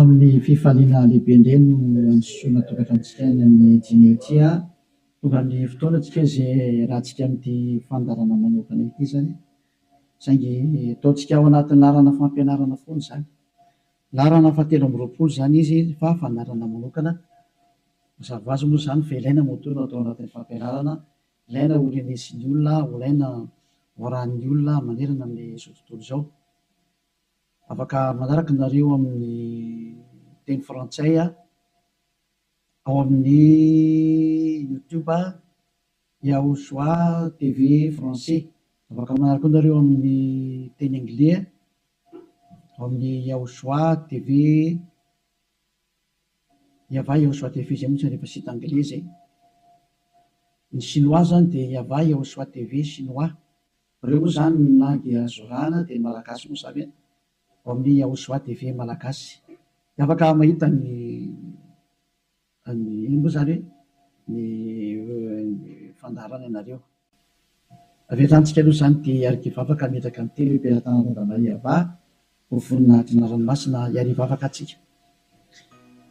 Amin'ny fifaliana lehibe indray no andisoana tokantranontsika any amin'ny dimy ity. Tonga amin'ny fotoana tsika izay iarahantsika amin'ity fandaharana manokana ity izany. Saingy ataontsika ao anatin'ny laharana fampianarana foana izany. Laharana fahatelo amby roapolo izany izy fa fandaharana manokana. Mazava ho azy moa izany fa ilaina moa toa no atao anatin'ny fampianarana, ilaina ho renesin'ny olona, ho ilaina ho arahin'ny olona manerana amin'izao tontolo izao. Afaka manaraka nareo amin'ny teny frantsay ao amin'ny YouTube Yahushua TV français. Afaka manaraka koa nareo amin'ny teny anglais ao amin'ny Yahushua TV Yahvah Yahushua TV izay moa tsy rehefa site anglais izay. Ny chinois zany dia Yahvah Yahushua TV chinois. Ireo moa izany ny langue azo arahana dia ny malagasy moa izany ao amin'ny Yahushua TV malagasy. Dia afaka mahita ny ny inona moa izany hoe ny fandaharana ianareo. Avy hatrany tsika aloha izany dia hiaraka hivavaka hametraka ny teny hoe Belatanana Yahvah ho voninahitry ny anarany masina hiary hivavaka antsika.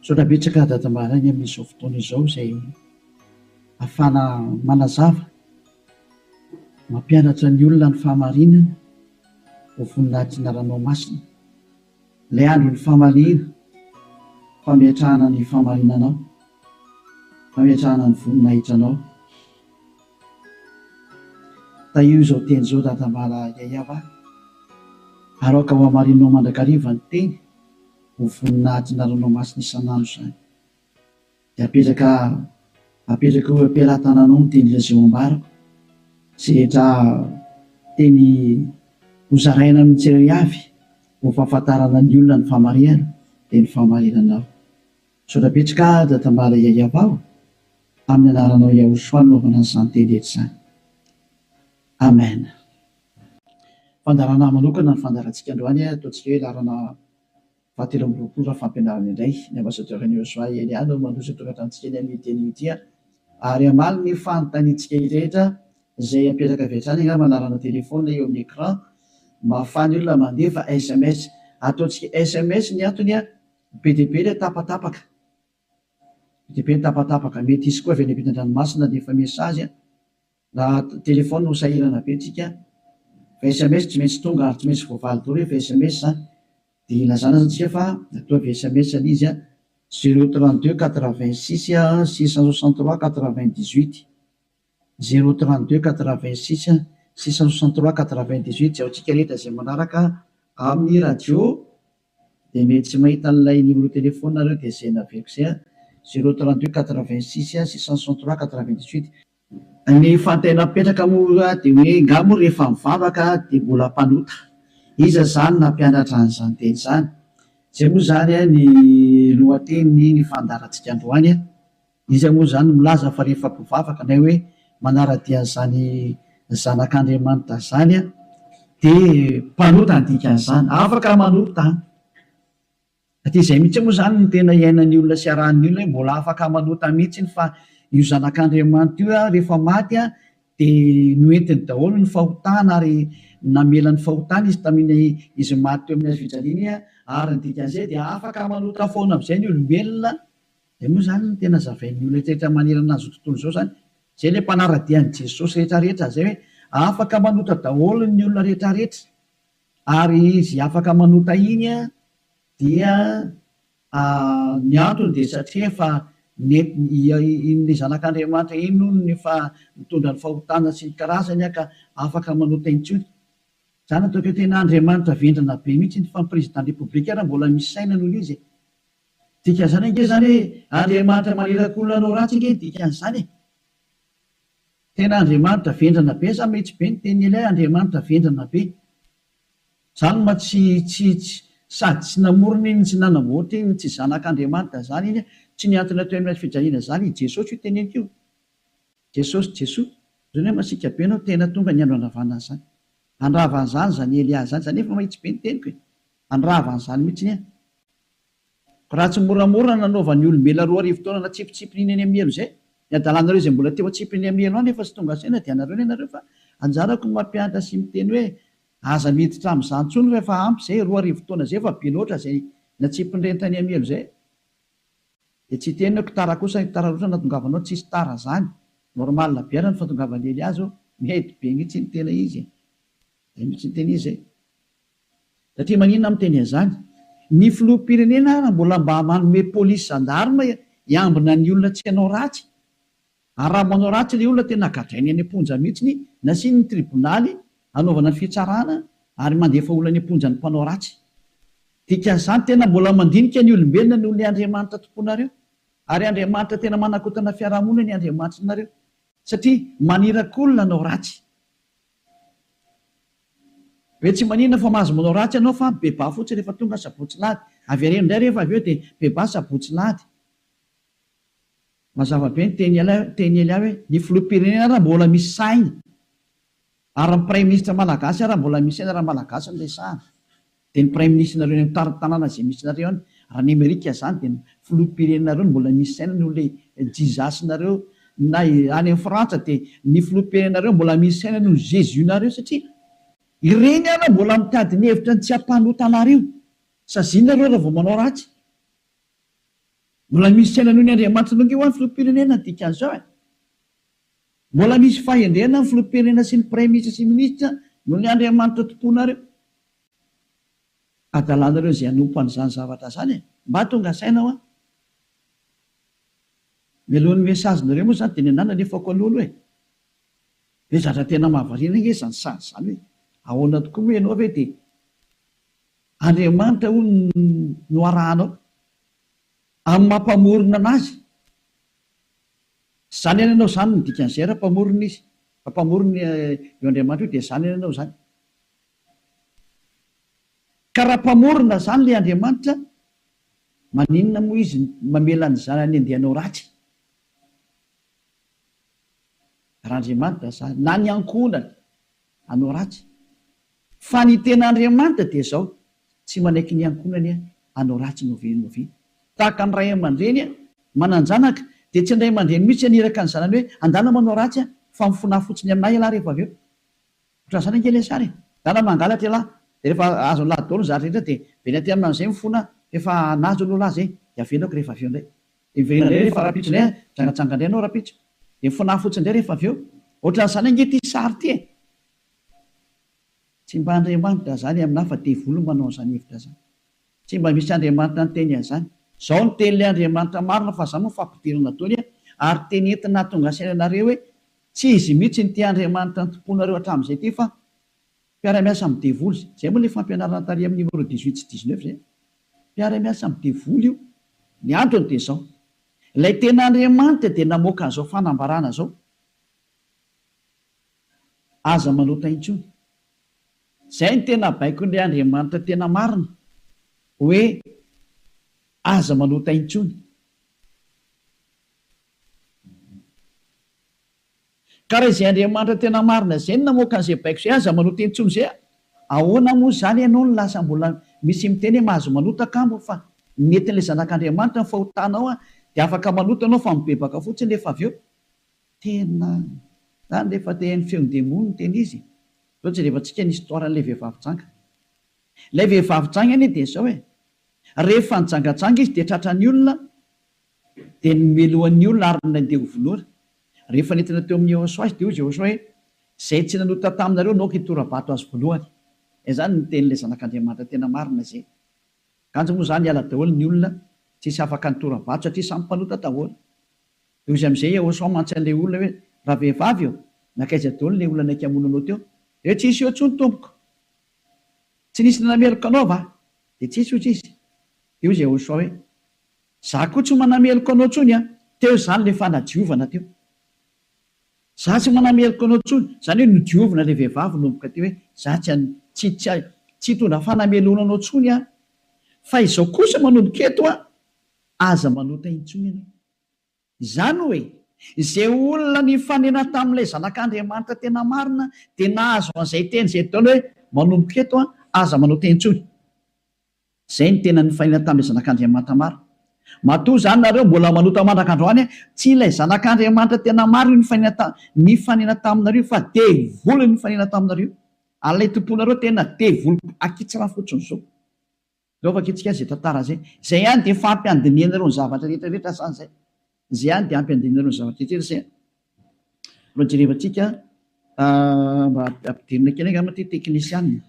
Misaotra betsaka Dada Maraina amin'izao fotoana izao izay ahafahana manazava, mampianatra ny olona ny fahamarinana ho voninahitry ny anaranao masina. Ilay andron'ny famaliana, fametrahana ny fahamarinanao, fametrahana ny voninahitranao. Tahio izao teny izao Dadamala Yayava, ary aoka ho hamarinao mandrakariva ny teny ho voninahitry ny anaranao masina isan'andro izany. Dia apetraka apetraka eo am-pelatananao ny teny izay ho ambarako, sy rehetra teny hozaraina amin'ny tsirairay avy ho fahafantarana ny olona ny fahamarihana dia ny fahamarinanao. Misaotra betsaka Dadamala Yayava o! Amin'ny anaranao Yahushua no anaovana an'izany teny rehetra izany. Amen. Fandaharana manokana ny fandaharantsika androany, ataontsika hoe laharana fahatelo amby roapolo raha fampianarana indray. Ny Ambassadeur an'i Yahushua Elia no mandroso eto an-tranontsika eny amin'ity anio ity ary hamaly ny fanontaniantsika rehetra izay apetraka avy hatrany angamba laharana téléphone eo amin'ny écran mba ahafahan'ny olona mandefa sms. Ataontsika sms ny antony, be dia be ilay tapatapaka. Be dia be ny tapatapaka. Mety hisy koa avy any ampitan-dranomasina handefa message. Raha téléphone ho sahirana be tsika. Fa sms tsy maintsy tonga ary tsy maintsy voavaly daholo rehefa sms zany. Dia ilazana zany tsika fa ataovy sms ilay izy an, zéro 32 86 663 98. Zéro 32 86 663 98 izay ho antsika rehetra izay manaraka amin'ny radio. Dia mety tsy mahita an'ilay numéro téléphone nareo dia izay naveriko izay an, zéro 32 86 663 98. Ny fanontaniana mipetraka moa dia hoe nga moa rehefa mivavaka dia mbola mpanota? Iza izany nampianatra an'izany teny izany? Izay moa izany ny lohatenin'ny ny fandaharantsika androany. Iza moa izany no milaza fa rehefa mpivavaka na hoe manara-dia an'izany zanak'Andriamanitra izany dia mpanota ny dikan'izany? Afaka manota an! Satria izay mihitsy moa izany no tena iainan'ny olona sy arahan'ny olona hoe mbola afaka manota mihitsy fa io zanak'Andriamanitra io rehefa maty dia noentiny daholo ny fahotana ary namela ny fahotana izy tamin'iny izy maty teo amin'ny hazo fijaliana iny ary ny dikan'izay dia afaka manota foana amin'izay ny olombelona. Izay moa izany no tena zavain'ny olona rehetra manerana an'izao tontolo izao izany. Izay ilay mpanara-dia an'i Jesosy rehetra rehetra izay hoe afaka manota daholo ny olona rehetra rehetra. Ary izy afaka manota iny dia ny antony dia satria efa iny zanak'Andriamanitra iny hono efa nitondra ny fahotana sy ny karazany ka afaka manota intsony. Zany ataoko hoe tena Andriamanitra vendrana be mihitsy iny fa ny président république ary mbola misy saina noho izy e. Dikan'izany ange zany hoe Andriamanitra maniraka olona hanao ratsy ange ny dikan'izany e. Tena Andriamanitra vendrana be za mihitsy be ny tenin'i Elia Andriamanitra vendrana be. Zany ma tsy tsy tsy sady tsy namorona iny tsy nanamboatra iny tsy zanak'Andriamanitra zany iny tsy nihantona teo amin'ny hazo fijaliana zany i Jesosy io teneniko io. Jesosy Jesoa. Zany hoe masiaka be anao tena tonga ny andro handravana an'izany. Handrava an'izany zany Elia zany zany efa mahitsy be ny teniko e. Handrava an'izany mihitsy ny ahy. Raha tsy moramora nanaovan'ny olombelona 2000 taona natsipitsipiny eny amin'ny helo izay, ny adalanareo izay mbola teo atsipiny amin'ny helo any efa tsy tonga saina dia anareo ny anareo fa anjarako ny mampianatra sy miteny hoe aza miditra amin'izany intsony fa efa ampy izay, 2000 taona izay efa be loatra izay Natsipin'ireny tany Amielo izay. Dia tsy hiteny hoe tara kosa, tara loatra ny nahatongavanao, tsisy tara zany. Normal be ary ny fahatongavan'i Elia zao, mety be mihitsy ny tena izy e. Zay mihitsy ny tena izy zay. Satria maninona aho miteny an'izany? Ny filoham-pirenena ara mbola mba manome polisy gendarme hiambina ny olona tsy hanao ratsy. Ary raha manao ratsy ilay olona tena gadrainy any am-ponja mihitsiny, nasiany ny tribonaly hanaovana ny fitsarana ary mandefa olona any am-ponja ny mpanao ratsy. Dikan'izany tena mbola mandinika ny olombelona noho ilay Andriamanitra tomponareo. Ary Andriamanitra tena manakotana fiarahamonina ny Andriamanitrinareo. Satria maniraka olona hanao ratsy. Hoe tsy maninona fa mahazo manao ratsy ianao fa mibebaha fotsiny rehefa tonga sabotsy lahady. Avereno indray rehefa avy eo dia mibebaha sabotsy lahady. Mazava be ny teny teny Elia hoe ny filoham-pirenena ara mbola misy saina ary ny praiminisitra malagasy ara mbola misy saina raha malagasy no resahana dia ny praiminisitrinareo any amin'ny tanàna izay misy nareo any raha ny amerika izany dia ny filoham-pirenenareo no mbola misy saina noho ilay Jesus nareo na any amin'ny frantsa dia ny filoham-pirenenareo mbola misy saina noho ny Jesus nareo satria ireny ara mbola mitady ny hevitra ny tsy hampanota anareo saziana nareo raha vao manao ratsy. Mbola misy saina noho ny Andriamanitra ange hoa ny filoham-pirenena ny dikan'izao e! Mbola misy fahendrena ny filoham-pirenena sy ny praiminisitra sy minisitra noho ny Andriamanitra tomponareo. Adalanareo izay hanompo an'izany zavatra izany e! Mba tonga saina hoa! Mialohan'ny message-nareo moa izany dia ny anah nalefako aloha aloha e! Dia zatra tena mahavariana ange izany sary izany hoe ahoana tokoa moa ianao ve dia Andriamanitra hono no arahanao? Amin'ny maha mpamorona anazy. Izany anie ianao izany no dikan'izay raha mpamorona izy. Raha mpamorona io Andriamanitra io dia izany anie ianao izany. Ka raha mpamorona izany ilay Andriamanitra, maninona moa izy mamela ny zanany handeha hanao ratsy? Raha Andriamanitra izany, na ny ankohonany hanao ratsy. Fa ny tena Andriamanitra dia izao, tsy manaiky ny ankohonany hanao ratsy n'oviana n'oviana. Tahaka ny ray aman-dreny manan-janaka, dia tsy ny ray aman-dreny mihitsy haniraka ny zanany hoe, andana manao ratsy fa mifonaha fotsiny aminà ialahy rehefa avy eo. Ohatran'izany ange ilay sary e! Ndana mangalatra ialahy, dia rehefa azon'ilahy daholo ny zavatra rehetra dia miverina aty aminy amin'izay mifona fa efa nahazo aloha lahy izay, dia avelako rehefa avy eo indray. Dia miverina indray rehefa rahampitso indray an, mijangajanga indray ianao rahampitso. Dia mifonaha fotsiny indray rehefa avy eo. Ohatran'izany ange ity sary ity e! Tsy mba Andriamanitra izany aminà fa devoly no manao an'izany hevitra izany. Tsy mba misy Andriamanitra niteny an'izany. Izao no tenin'ilay Andriamanitra marina fa izany moa fampidirana daholo an, ary teny entina hahatonga saina anareo hoe tsy izy mihitsy ity Andriamanitra nitompoanareo hatramin'izay ity fa mpiara-miasa amin'ny devoly. Izay moa ilay fampianarana tary amin'ny numéro 18 sy 19 izay. Mpiara-miasa amin'ny devoly io. Ny antony dia izao, ilay tena Andriamanitra dia namoaka an'izao fanambarana izao. Aza manota intsony. Izay no tena baikon'ilay Andriamanitra tena marina, hoe aza manota intsony. Ka raha izay Andriamanitra tena marina izay no namoaka an'izay baiko izay, aza manota intsony izay, ahoana moa izany ianao no lasa mbola misy miteny hoe mahazo manota kamo fa nentin'ilay zanak'Andriamanitra ny fahotanao dia afaka manota ianao fa mibebaka fotsiny rehefa avy eo. Tena zany rehefa te haino feon-demony ny tena izy e! Zao jerevantsika ny histoire an'ilay vehivavy janga. Ilay vehivavy janga anie dia zao e! Rehefa nijangajanga izy dia tratran'ny olona dia nomelohan'ny olona ary nandeha ho vonoina. Rehefa nentina teo amin'i Yehosua izy dia hoy Yehosua hoe, Izay tsy nanota taminareo no aoka hitora-bato azy voalohany. Izany no tenin'ilay Zanak'Andriamanitra tena marina izay. Kanjo moa izany hiala daholo ny olona, tsisy afaka nitora-bato satria samy mpanota daholo. Dia hoy izy amin'izay Yehosua mantsy an'ilay olona hoe, Ravehivavy ô, nankaiza daholo ilay olona naika hamono anao teo? Dia hoe, Tsisy eo intsony, tompoko. Tsy nisy nanameloka anao va? Dia tsisy, hoy izy. Dia hoy Yehosua hoe, Izaho koa tsy manameloka anao intsony an! Teo izany ilay fanadiovana teo. Izaho tsy manameloka anao intsony. Izany hoe nodiovina ilay vehivavy nanomboka teo hoe, Izaho tsy tsy tsy tsy hitondra fanamelohana anao intsony aho. Fa izao kosa manomboka eto an, aza manota intsony ianao. Izany hoe, izay olona nifanena tamin'ilay Zanak'Andriamanitra tena marina dia nahazo an'izay teny izay daholo hoe, manomboka eto an, aza manota intsony. Izay no tena nifanena tamin'ilay Zanak'Andriamanitra marina. Matoa izany nareo mbola manota mandraka androany, tsy ilay Zanak'Andriamanitra tena marina io nifanena ta, nifanena taminareo fa devoly no nifanena taminareo. Ary ilay tomponareo tena devoly akitsirano fotsiny izao. Zao vakintsika izay tantara izay. Izay ihany dia efa ampy handinihanareo ny zavatra rehetra rehetra izany izay. Izay ihany dia ampy handinihanareo ny zavatra rehetra rehetra izay. Mbola jerevantsika mba ampidirina kely angamba ity teknisianina.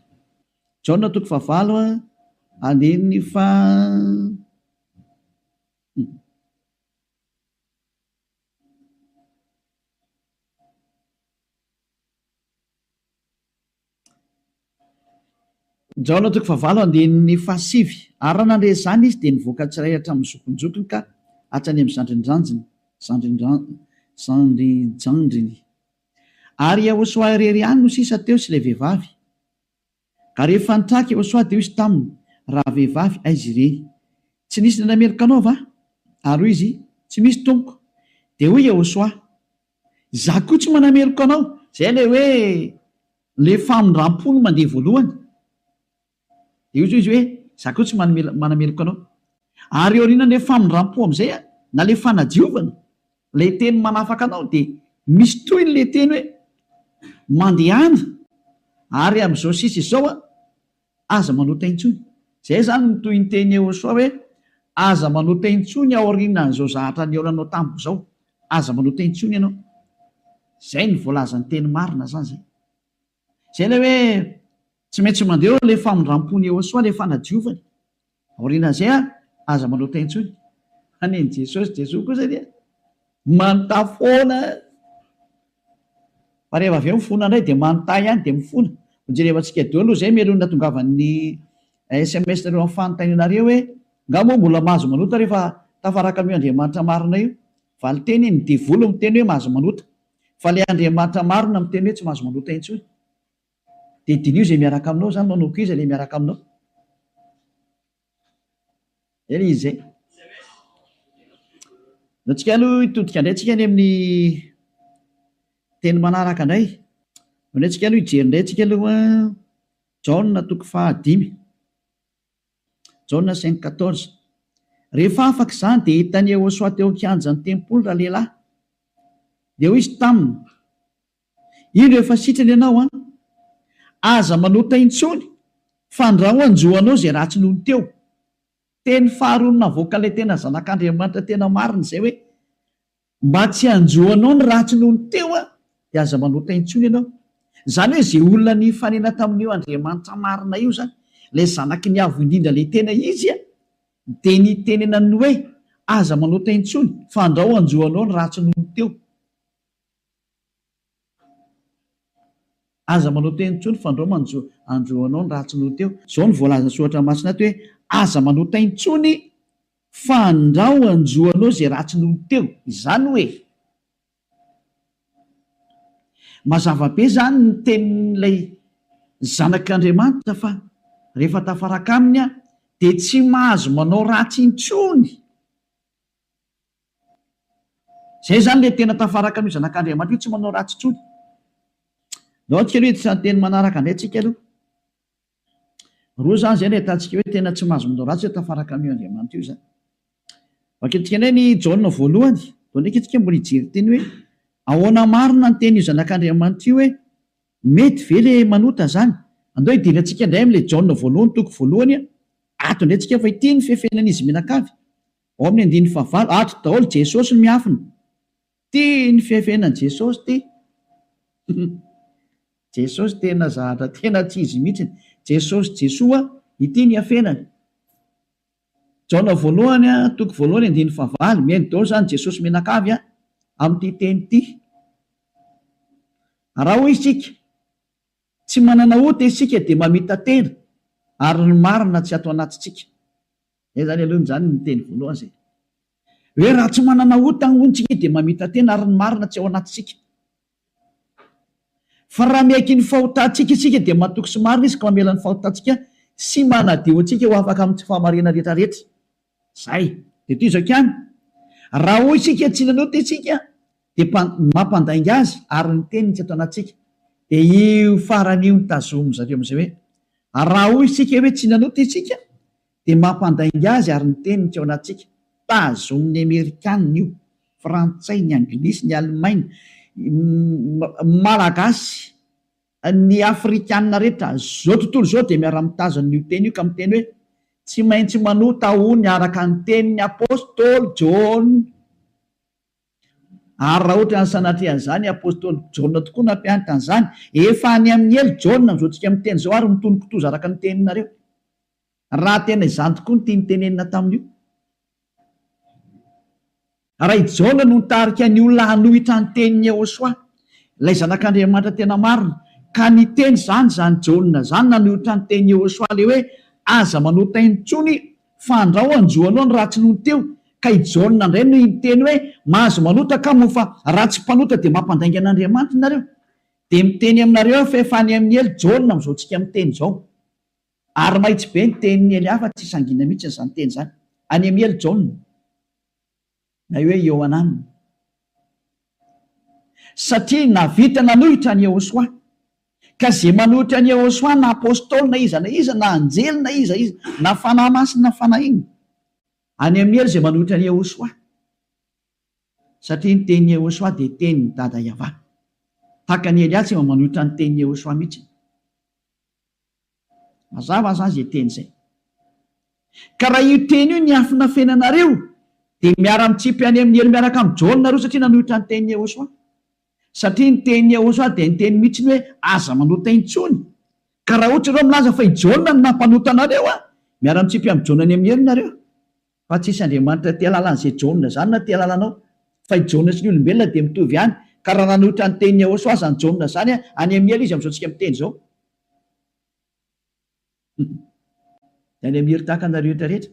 Jaona toko fahavalo andininy faha. Jaona toko fahavalo andininy fahasivy, Ary raha nandre izany izy, dia nivoaka tsirairay hatramin'ny zokinjokiny ka hatrany amin'ny zandrindrandriny, zandrinjandriny. Ary Iehôsoa irery ihany no sisa teo sy ilay vehivavy. Ka rehefa nitraka Iehôsoa, dia hoy izy taminy, Ravehivavy, aiza ireny? Tsy nisy nanameloka anao va? Ary hoy izy, Tsy misy, tompoko. Dia hoy Iehôsoa, Izaho koa tsy manameloka anao. Izay ilay hoe ilay famindram-po no mandeha voalohany. Dia hoy izy hoe, Izaho koa tsy manameloka anao. Ary aorianan'ilay famindram-po amin'izay, na ilay fanadiovana, ilay teny manafaka anao, dia misy tohiny ilay teny hoe, Mandehana, ary amin'izao sisa izao, Aza manota intsony. Zay zany ny tohinteny Yehosua hoe aza manota intsony aorianan'izao zahatra nihaonanao tamiko zao. Aza manota intsony ianao. Zay ny voalazan'ny teny marina zany zay. Zay ilay hoe tsy maintsy mandeha eo ilay famindrampon'i Yehosua, ilay fanadiovany. Aorianan'izay an, aza manota intsony. Fa nen'i Jesosy, Jesoa kosa dia manontà foana. Fa rehefa avy eo mifona indray dia manontà ihany dia mifona. Hojerevantsika daholo aloha izay mialoha ny nahatongavan'ny sms nareo amin'ny fanontanianareo hoe nga moa mbola mahazo manota rehefa tafaraka amin'io Andriamanitra marina io? Valinteny, ny devoly miteny hoe mahazo manota. Fa ilay Andriamanitra marina miteny hoe tsy mahazo manota intsony. Dia diniho izay miaraka aminao izany, manomboka iza ilay miaraka aminao? Zay ilay izy zay. Ndao tsika aloha hitodika indray tsika any amin'ny teny manaraka indray. Ndao indray tsika aloha hijery indray tsika aloha Jaona toko fahadimy. Jaona cinq quatorze. Rehefa afaka izany dia hitan'i Yehosua teo an-kianjan'ny tempoly ralehilahy. Dia hoy izy taminy, Indro efa sitrana ianao an! Aza manota intsony fandrao hanjo anao izay ratsy nony teo. Teny faharoa navoakan'ilay tena zanak'Andriamanitra tena marina izay hoe, mba tsy hanjo anao ny ratsy nony teo an, dia aza manota intsony ianao. Izany hoe izay olona nifanena tamin'io Andriamanitra marina io izany, ilay zanaky ny Avo Indrindra ilay tena izy an, dia nitenenany hoe, aza manota intsony fandrao hanjo anao ny ratsy nony teo. Aza manao teny intsony fandrao manjo andro anao ny ratsy noho teo. Zao no voalazan'ny soratra masina ato hoe aza manota intsony fandrao anjo anao izay ratsy noho teo. Izany hoe mazava be izany ny tenin'ilay zanak'Andriamanitra fa rehefa tafaraka aminy aho dia tsy mahazo manao ratsy intsony. Zay zany le tena tafaraka an'io zanak'Andriamanitra io tsy manao ratsy intsony. Ndao antsika aloha hiditra ny teny manaraka indray tsika aloha. Roa zany zay no ahitantsika hoe tena tsy mahazo manao ratsy hoe tafaraka amin'io Andriamanitra io zany. Vakintsika indray ny Jaona voalohany. Ndao ndraiky tsika mbola hijery teny hoe ahoana marina ny tenin'io zanak'Andriamanitra io hoe mety ve le manota zany? Andao hidirantsika indray amin'ilay Jaona voalohany toko voalohany ato indray tsika fa ity ny fefenan'izy mianakavy. Ao amin'ny andininy fahavalo, ato daholo Jesosy no miafina. Ty ny fiafenan'i Jesosy ty. Jesosy tena zahatra tena tsy izy mihitsiny. Jesosy Jesoa, ity ny iafenany. Jaona voalohany toko voalohany andininy fahavalo, mihaino daholo izany Jesosy mianakavy amin'ity teny ity. Raha hoy isika, tsy manana ota isika dia mamita-tena ary ny marina tsy ato anatintsika. Zay zany aloha zany ny teny voalohany zay. Hoe raha tsy manana ota hono tsika dia mamita-tena ary ny marina tsy ao anatintsika. Fa raha miaiky ny fahotantsika isika dia matoky sy marina izy ka mamela ny fahotantsika sy manadio antsika ho afaka amin'ny tsy fahamarinana rehetra rehetra. Zay. Dia toy izao ihany, raha hoy isika tsy nanota isika dia mampandainga azy ary ny teniny tsy ato anatintsika. Dia io farany io no tazomin-dry zareo amin'izay hoe raha hoy isika hoe tsy nanota isika dia mampandainga azy ary ny teniny tsy ao anatintsika. Tazomin'ny Amerikanina io, Frantsay, ny Anglisy, ny Alemaina, Malagasy, ny Afrikanina rehetra, zao tontolo izao dia miara-mitazona io teny io ka miteny hoe. Tsy maintsy manota hono araka ny tenin'ny apostoly Jaona. Ary raha ohatra ny sanatria an'izany, apostoly Jaona tokoa nampianatra an'izany. Efa any amin'ny helo Jaona amin'izao tsika miteny izao ary mitono kitoza araka ny teninareo. Raha tena izany tokoa no tiany tenenina tamin'io. Raha i Jaona no nitarika ny olona hanohitra ny tenin'i Yehosua, ilay Zanak'Andriamanitra tena marina, ka niteny izany izany Jaona izany nanohitra ny tenin'i Yehosua ilay hoe aza manota intsony fa andrao hanjo anao ny ratsy nony teo, ka i Jaona indray no niteny hoe mahazo manota ka moa fa raha tsy mpanota dia mampandainga an'Andriamanitra nareo. Dia miteny aminareo aho fa efa any amin'ny helo Jaona amin'izao tsika miteny izao. Ary mahitsy be ny tenin'i Elia fa tsy sangiana mihitsy izany teny izany. Any amin'ny helo Jaona. Na hoe Iohanana. Satria nahavita nanohitra an'i Yehosua. Ka izay manohitra an'i Yehosua na apostoly na iza na iza na anjely na iza iza na fanahy masina na fanahy inona. Any amin'ny helo izay manohitra an'i Yehosua. Satria ny tenin'i Yehosua dia tenin'i Dada Yavah. Tahaka an'i Elia tsy mba manohitra ny tenin'i Yehosua mihitsy. Mazava izany izay teny izay. Ka raha io teny io niafinafenanareo, dia miara-mitsipy any amin'ny helo miaraka amin'i Jaona nareo satria nanohitra ny tenin'i Yehosua. Satria ny tenin'i Yehosua dia niteny mihitsy ny hoe aza manota intsony. Ka raha ohatra ianao milaza fa i Jaona no nampanota anareo, miara-mitsipy amin'i Jaona any amin'ny helo nareo. Fa tsisy Andriamanitra te halala an'izay Jaona izany na te halala anao. Fa i Jaona sy ny olombelona dia mitovy ihany. Ka raha nanohitra ny tenin'i Yehosua izany Jaona izany, any amin'ny helo izy amin'izao tsika miteny izao. Dia any amin'ny helo tahaka anareo rehetra rehetra.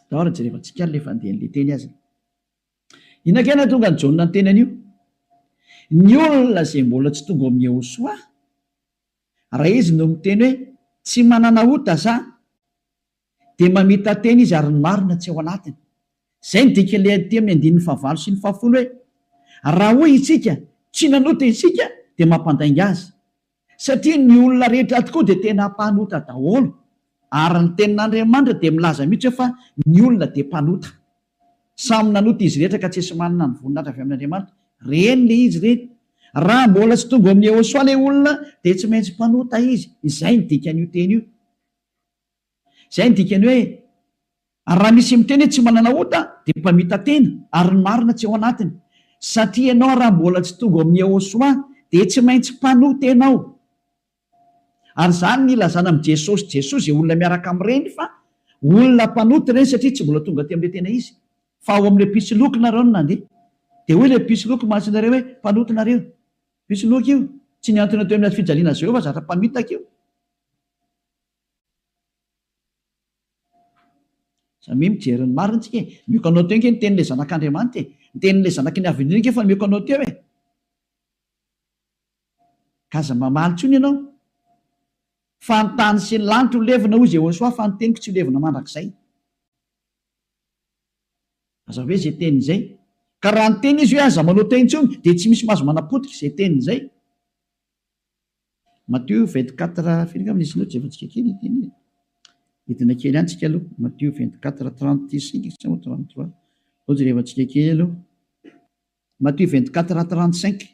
Ndao ary jerevantsika ary ilay fandehan'ilay teny aza. Inona kay nahatonga an'i Jaona niteny an'io? Ny olona izay mbola tsy tonga ao amin'i Yehosua, Raha izy no miteny hoe tsy manana ota za dia mamita-tena izy ary ny marina tsy ao anatiny. Izay no dikan'ilay aty amin'ny andininy fahavalo sy ny fahafolo hoe raha hoy isika tsy nanota isika dia mampandainga azy. Satria ny olona rehetra tokoa dia tena mpanota daholo ary ny tenin'Andriamanitra dia milaza mihitsy hoe fa ny olona dia mpanota. Samy nanota izy rehetra ka tsisy manana ny voninahitra avy amin'Andriamanitra. Reny le izy reny. Raha mbola tsy tonga ao amin'i Yehosua le olona dia tsy maintsy mpanota izy. Izay ny dikan'io teny io. Izay ny dikany hoe ary raha misy miteny hoe tsy manana ota dia mpamita-tena ary ny marina tsy ao anatiny. Satria ianao raha mbola tsy tonga ao amin'i Yehosua dia tsy maintsy mpanota ianao. Ary izany ny ilazana amin'i Jesosy Jesoa izay olona miaraka amin'ireny fa olona mpanota ireny satria tsy mbola tonga aty amin'ilay tena izy fa ao amin'ilay mpisoloky nareo no nandeha. Dia hoy ilay mpisoloky mantsy nareo hoe mpanota nareo. Mpisoloky io. Tsy nihantona teo amin'ny hazo fijaliana azy ireo fa zatra mpamitaka io. Samia mijery ny marina tsika e. Omeko anao teo ange ny tenin'ilay zanak'Andriamanitra e. Ny tenin'ilay zanaky ny Avo Indrindra ange efa nomeko anao teo e. Ka aza mamaly intsony ianao. Fa ny tany sy ny lanitra ho levona, hoy Jehosoa, fa ny teniko tsy ho levona mandrakizay. Aza hoe izay teniny izay. Ka raha niteny izy hoe aza manota intsony, dia tsy misy mahazo manapotika izay teniny izay. Matio 24, firy angamba nisy note jerevantsika kely ity anie. Hidina kely ihany tsika aloha. Matio 24, 35 sa 33. Aleo jerevantsika kely aloha. Matio 24 à 35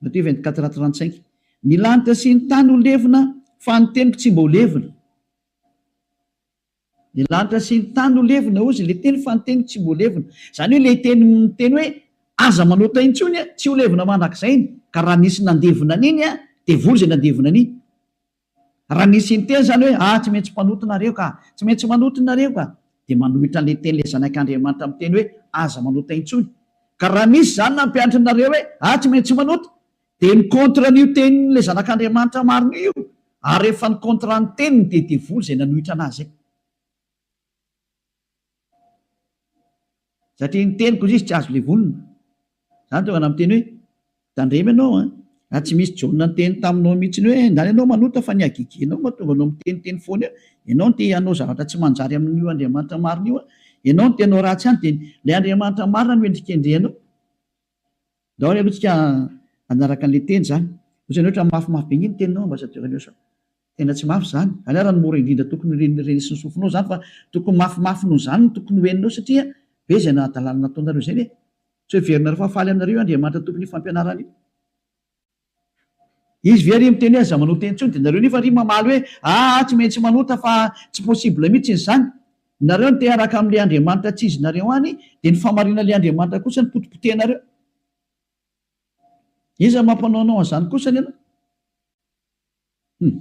Matio 24 à 35 Ny lanitra sy ny tany ho levona, fa ny teniko tsy mba ho levona. Ny lanitra sy ny tany ho levona, hozy ilay teny, fa ny teniko tsy mba ho levona. Izany hoe ilay teny miteny hoe aza manota intsony, tsy ho levona mandrakizay iny. Ka raha nisy nandevona an'iny, devoly izay nandevona an'iny. Raha nisy niteny izany hoe, ah, tsy maintsy mpanota nareo ka, tsy maintsy manota nareo ka, dia manohitra an'ilay tenin'ilay Zanak'Andriamanitra miteny hoe, aza manota intsony. Ka raha misy izany nampianatra anareo hoe, ah, tsy maintsy manota, dia mi-contre an'io tenin'ilay Zanak'Andriamanitra marina io io, ary rehefa ni-contre ny teniny dia devoly izay nanohitra an'azy izay. Satria ny teniko izy tsy azo levonina. Zany tonga na miteny hoe tandremo ianao an! Raha tsy misy Jaona niteny taminao mihitsy hoe ndany ianao manota fa ny hagegenao mahatonga anao miteniteny foana eo. Ianao no te hanao zavatra tsy manjary amin'io Andriamanitra marina io an! Ianao no te hanao ratsy any dia ilay Andriamanitra marina no endrikendrehanao. Ndao ary aloha tsika hanaraka an'ilay teny izany. Ohatrany ohatra mafimafy be nge ny teninao ambassadeur Aniosa. Tena tsy mafy izany. Izany ary no mora indrindra tokony ho renesin'ny sofinao izany fa tokony mafimafy noho izany no tokony ho henonao satria be izay nahadalana nataonareo izay ve? Tsy heverinareo fa faly aminareo io Andriamanitra tompon'io fampianarana io? Izy ve ary miteny hoe aza manota intsony dia nareo nefa ary mamaly hoe aa tsy maintsy manota fa tsy possible mihitsy izany. Nareo no te hiaraka amin'ilay Andriamanitra tsy izy nareo any dia ny fahamarinan'ilay Andriamanitra kosa no potipotehinareo. Iza mampanao anao an'izany kosa anie anao? Hum.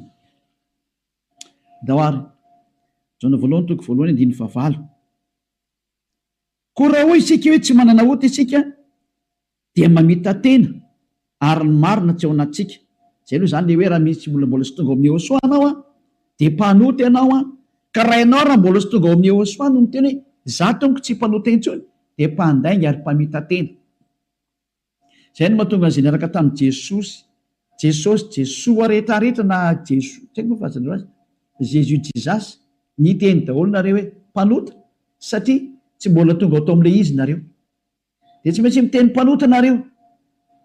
Ndao ary. Jaona voalohany toko voalohany andininy fahavalo. Koa raha hoy isika hoe tsy manana ota isika dia mamita-tena ary ny marina tsy ao anatintsika. Izay aloha izany ilay hoe raha misy olona mbola tsy tonga ao amin'i Yehosua ianao an, dia mpanota ianao an, ka raha ianao raha mbola tsy tonga ao amin'i Yehosua no miteny hoe izaho tompoko tsy mpanota intsony dia mpandainga ary mpamita-tena. Izay no mahatonga an'izay niaraka tamin'i Jesosy, Jesosy, Jesoa rehetra rehetra na Jeso, tsy haiko moa fahazanareo azy, Jésus Jesus, niteny daholo nareo hoe mpanota satria tsy mbola tonga ao tao amin'ilay izy nareo. Dia tsy maintsy miteny mpanota nareo.